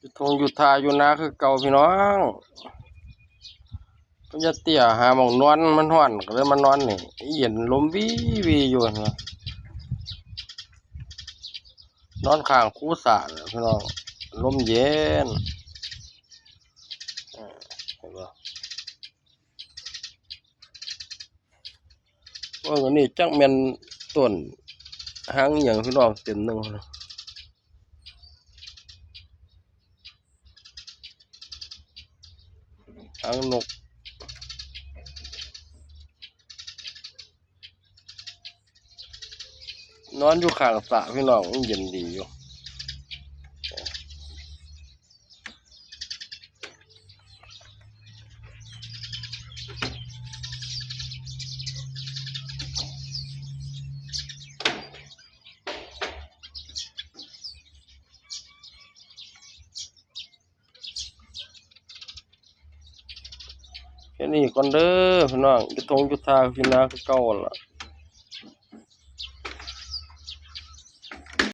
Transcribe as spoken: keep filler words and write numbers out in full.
อยู่ทงอยู่ทาอยู่นาคือเก่าพี่น้อง ก็จะเตี้ยหาหม่องนอนมันฮ้อนก็เลยมานอนนี่ เย็นลมวีวีอยู่นะ นอนข้างคูสาน่ะพี่น้อง ลมเย็น เออ เห็นบ่ โอ้ย อันนี้จักแม่นต้นหางหยังพี่น้อง เต็มหนึ่งนะ หางนก นอนอยู่ข้างสระพี่น้อง มันเย็นดีอยู่ แค่นี้ก่อนเด้อพี่น้อง อยู่ทงอยู่ทาพี่นาคือเก่าหั่นล่ะ